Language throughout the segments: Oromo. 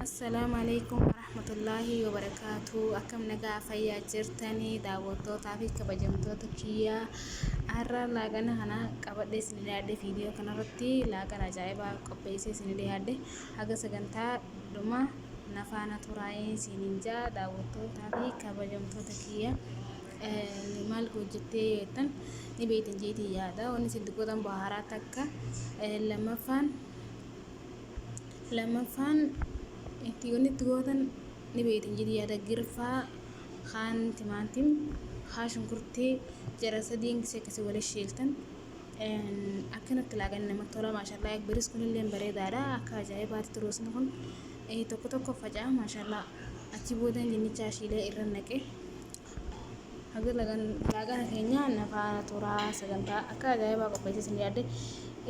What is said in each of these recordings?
Assalaamu alaikum warahmatullaahi wabarakaatu. Akkam nagaa fayyaa jirtanii daawwattootaa fi kabajamtoota kiyyaa. Har'a laaqana kana qabadhee isin dhiyaadhe viidiyoo kanarratti laaqana ajaa'ibaa qopheessee isin dhiyaadhe haga sagantaa dhuma nafaana turaayee isiniin ja'a daawwattootaa fi kabajamtoota kiyya. Maal hojjettee yoo jettan ni beektan jeetii yaada. Wanni isin gootan baharaa takka lammaffaan Lammaffaan itti wanni itti gootan ni beektan jedhee yaada girfaa kaan timaatim haa shunkurtii jara sadiin gisee akkasii waliin shiiltan akkanatti laaqan namatti tola maashallaa biris kunillee bareedaadha akka ajaa'ibaatti ruusni kun tokko tokko faca'a maashallaa achi boodan dinnichaa shiilee irra naqe Haga laaqana keenya na faana turaa sagantaa akka ajaa'ibaa qopheessee isin yaadde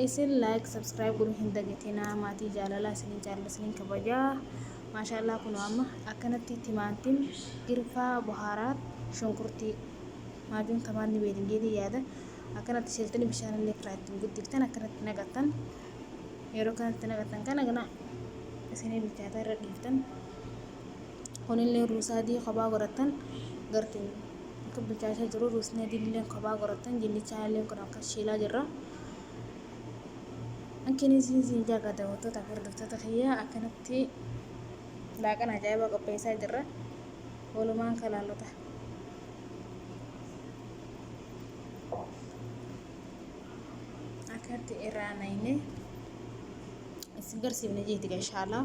isin like subscribe godhuu hin dagatinaa maatii jaalalaa isinin jaalala isinin kabajaa maashaallaa kunoo amma akkanatti timaantim girfaa buhaaraat shunkurtii maajuun tamaan ni beetin jeetii yaada akkanatti sheeltanii bishaan illee firaa ittiin guddiftan akkanatti naqattan yeroo kanatti naqattan kana gana isinii bilchaataa irra dhiiftan Kunillee ruusa adii kophaa godhattan gartuu akka bilchaachaa jiru ruusni adiin illee kophaa godhattan jinnichaa illee kun akka shiilaa jirra. Akkin isin siin jaaga daawwattoota fi hordoftoota kiyya akkanatti laaqana ajaa'ibaa qopheessaa jirra. Walumaan kalaallota. Akkatti irraa nayne isin garsiifne jeeti inshaallah.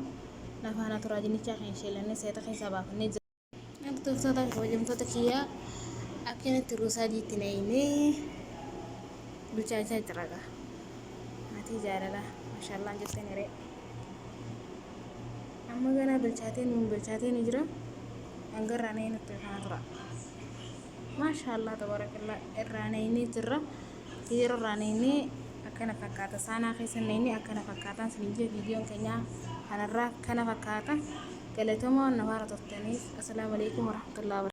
Nafaana turaa dinnichaa keenya sheelannee seeta keessaa baafannee jira. Hordoftoota fi kabajamtoota kiyyaa akkanatti ruusaa adiitti naynee bilchaachaa jira gaa. Maatii jaalalaa maashaallah jettan hiree. Amma ganaa bilchaatee nuun bilchaatee nu jira. Hanga irraa nayee nutti kana tura. Maashaallah tabarakallah irraa naynee jirra. Yeroo irraa naynee akkana fakkaata. Saanaa keessa naynee akkana fakkaataan isin jee viidiyoon keenya kanarraa kana fakkaata. Galatoomaa waan na faana turtaniif. Assalaamu alaikum warahmatullahi wabarakatuh.